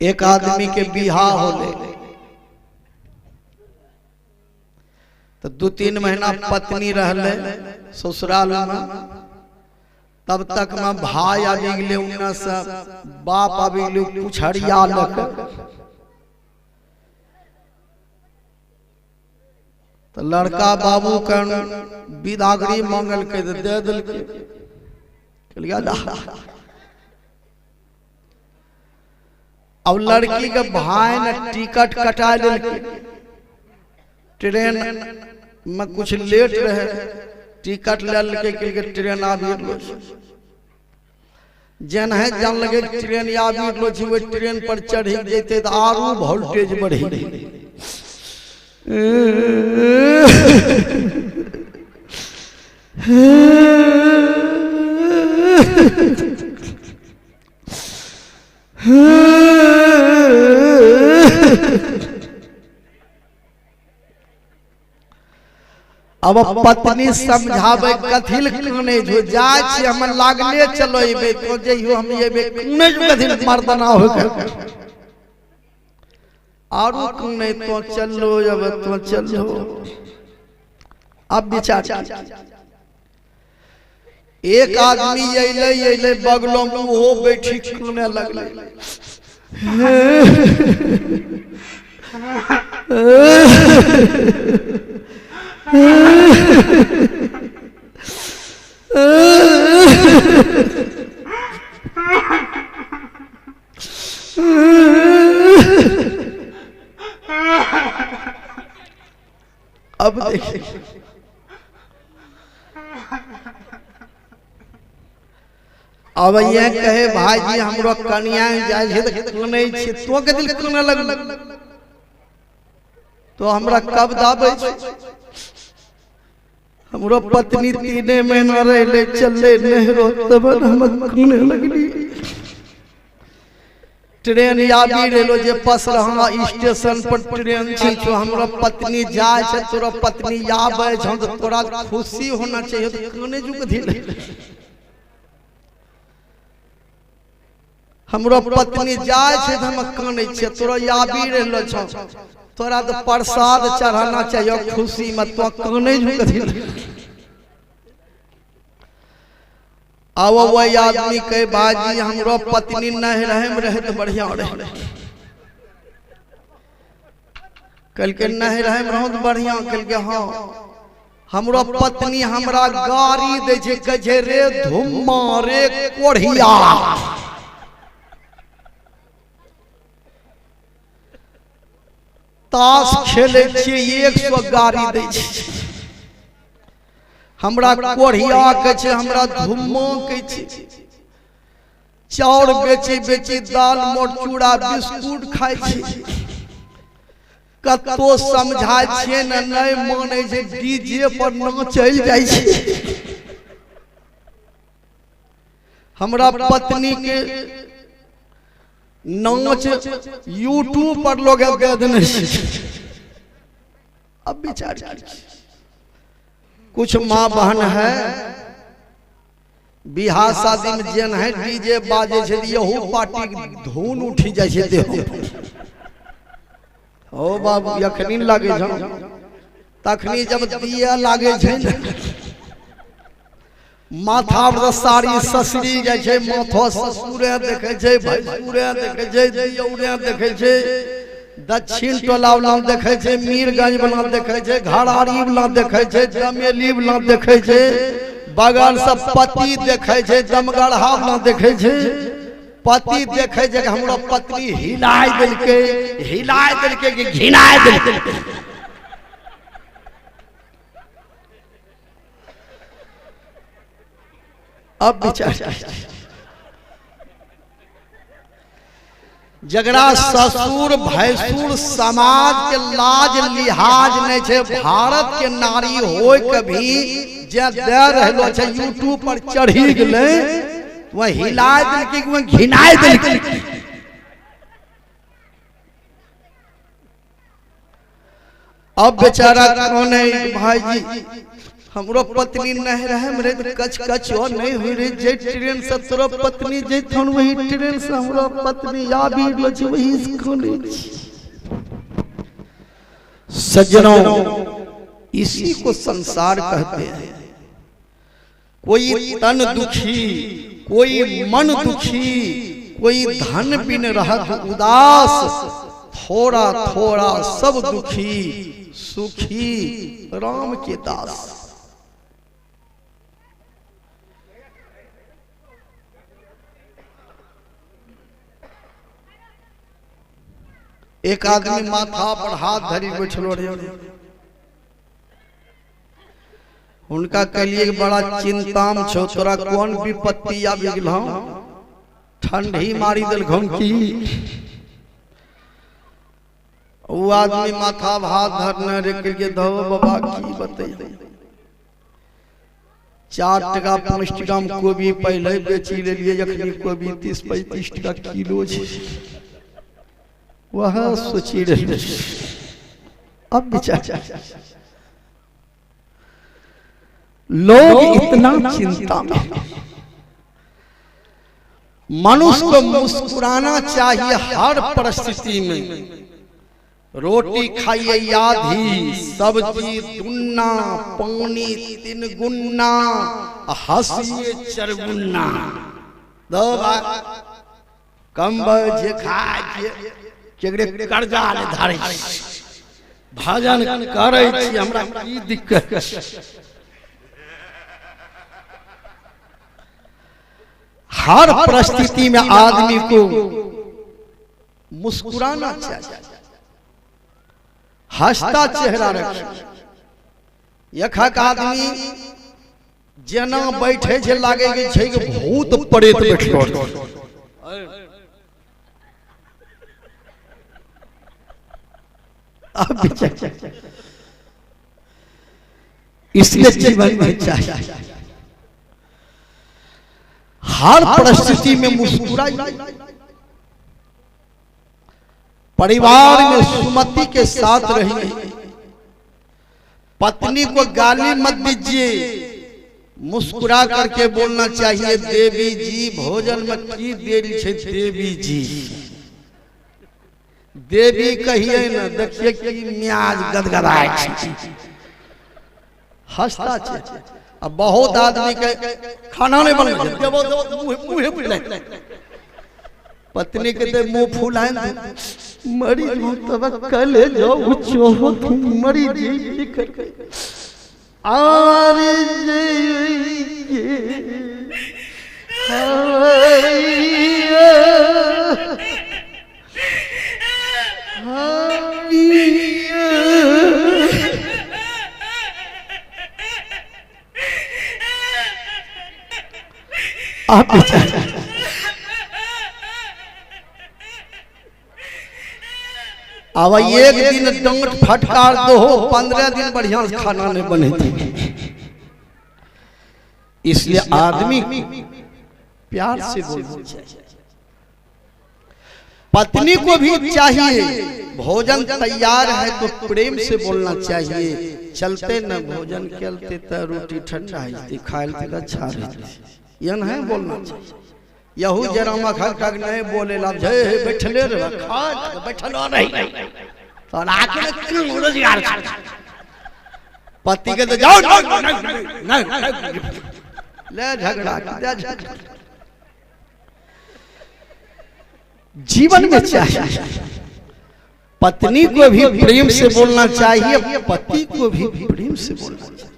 एक आदमी के बियाह होले तो 2-3 महीना पत्नी रहले ससुराल में, तब तक में भाई आबि गेलै उन्ने से, बाप आबि गेलै पुछरिया लऽ के। तो लड़का बाबू के विदागरी मांगलकै तो दे देलकै। अब लड़की के भाई ने टिकट कटा लेलकै, ट्रेन में कुछ लेट रहे, टिकट ले लेलकै, कहलकै ट्रेन आबि गेलो छै। जेन है जान लगे ट्रेन आबि गेलो छै, ओहि ट्रेन पर चढ़ि जैते तऽ आरो वोल्टेज बढ़ि गेलै। अब पत्नी समझावे कथिल काने जो जाय छी हम लागले चलो एबे तो जइयो हम एबे काने जो कथिल मर्दाना हो के आरू काने तो चलो अब तो चलो। अब विचार एक आदमी अइले अइले बगलो में ओहो बैठी काने लगले। अब देखिए अब ये कहे भाई जी हमरो कनिया जाय छै त कनै छै, तो के दिल कने लगल तो हमरा कब दाबै छै? हमरो पत्नी 3 महीना रहले चलले नहरो तब हम कने लगली। ट्रेन आबि रहलो जे पसरहा स्टेशन पर ट्रेन छै, तो हमरो पत्नी जाय छै, तोरा पत्नी आबै छै, तो तोरा खुशी होना चाहिए, तो कने जुग धीरे हमरो पत्नी जाय छै त हम कानै छियै, तोरा आबि रहलो छौ, तोरा तो प्रसाद चढ़ाना चाहिए खुशी में, तो कानै जुग धीरे। अब वही आदमी कहे बाजी हमरो पत्नी नहीं रहे में रहे तो बढ़िया रहे। कहलकै नहीं रहे में रहो तो बढ़िया। कहलकै हाँ हमरो पत्नी हमरा गाड़ी दै छै, कहै छै रे धुम्मा रे कोढ़िया। ताश खेलै छियै 100 गाड़ी दै छै, हमरा कोढ़िया कहै छै, हमरा धुम्मा कहै छै। चाउर बेची बेची दाल मोट चूड़ा बिस्कुट खाइ छै। कतो समझाय छियै ने नहि मानै छै, डीजे पर नाचल जाइ छै। हमरा पत्नी के नाच यूट्यूब पर लोग दे देने छै। अब विचार कुछ माँ बहन है बियाह शादी में जेन है डीजे बाजे छै, यहू पार्टी धुन उठी जाइ छै देह। हो बाबू अखनी लागे छौ, तखनी जब दिया लागे छै ने माथा पर साड़ी ससरी जाइ छै, माथो ससुरे देखै छै, भैंसुरे देखै छै, दियौरे देखै छै, दक्षिण टोला वाला देखै छै, मीरगंज वाला देखै छै, घरारी वाला देखै छै, जमेली वाला देखै छै, बगल से पति देखै छै, दमगढ़ा वाला देखै छै। पति देखै छै कि हमरो पत्नी हिलाय देलकै, हिलाय देलकै कि घिनाय देलकै। अब विचार जकरा ससुर भैंसुर समाज के लाज लिहाज नहीं छै, भारत के नारी होय के भी जे दे रहलो छै यूट्यूब पर चढ़ी गेलै, वह हिलाय देलकै वह घिनाय देलकै। अब बेचारा कौन है भाई जी, हमरो पत्नी नहीं रहे मेरे तो कच कच और नहीं हुई रहे। जे ट्रेन से तोरो पत्नी जैथन वही ट्रेन से हमरो पत्नी आबि रहलो छै, वही से खोले। सज्जनों, इसी को संसार कहते हैं। कोई तन दुखी, कोई मन दुखी, कोई धन बिन रहत उदास, थोड़ा थोड़ा सब दुखी, सुखी राम के दास। एक आदमी माथा पर हाथ धरी बैठलो रहे, उनका कहलिए बड़ा चिंताम छो, तोरा कौन विपत्ति आबि गेलौ, ठंडी मारी देलखौन की। वो आदमी माथा पर हाथ धरने रे के धो बाबा की बतैया, 4 टका 5 टका में कोबी पहले बेची लेलिए, जखनी कोबी 30-35 टका किलो छै। वह सोची रही अब बेचारा लोग इतना चिंता में। मनुष्य को मुस्कुराना चाहिए हर परिस्थिति में। रोटी खाइए आधी, सब्जी दुन्ना, पानी 3 गुना, हंसिए 4 गुना। दो कम जे खाए केकरे कर्जा ने धारे भजन करै छी, हमरा की दिक्कत। हर परिस्थिति में आदमी को मुस्कुराना चाहिए, हंसता चेहरा रखिए। यखक आदमी जेना बैठे छै लागे छै कि भूत प्रेत बैठलो। इसलिए जीवन में चाहिए हर परिस्थिति में मुस्कुराइए। परिवार में सुमति के साथ रहिए, पत्नी को गाली मत दीजिए, मुस्कुरा करके बोलना चाहिए देवी जी भोजन में की देरी है देवी जी। देवी कहिए ना, देखिए कि म्याज गदगदाए हंसता छे। अब बहुत आदमी के खाना नहीं बन मुँह पत्नी के दे मुंह फुलाए मरी तब कल जाओ चो तुम मरी जी आरे आप अब एक दिन डांट फटकार दो, 15 दिन बढ़िया से खाना नहीं बने थे। इसलिए आदमी प्यार से बोलना चाहिए। पत्नी को भी चाहिए भोजन तैयार है तो प्रेम से बोलना चाहिए। चलते न भोजन खेलते तो रोटी ठंडा है, खाए तो अच्छा रहती, यह नहीं बोलना चाहिए। यहू जरा मखर कग नहीं बोले ला जय बैठले रे खा बैठलो नहीं तो आके क्यों रोजगार पति के तो जाओ नहीं ले झगड़ा दे झगड़ा। जीवन में चाहिए पत्नी को भी प्रेम से बोलना चाहिए, पति को भी प्रेम से बोलना चाहिए।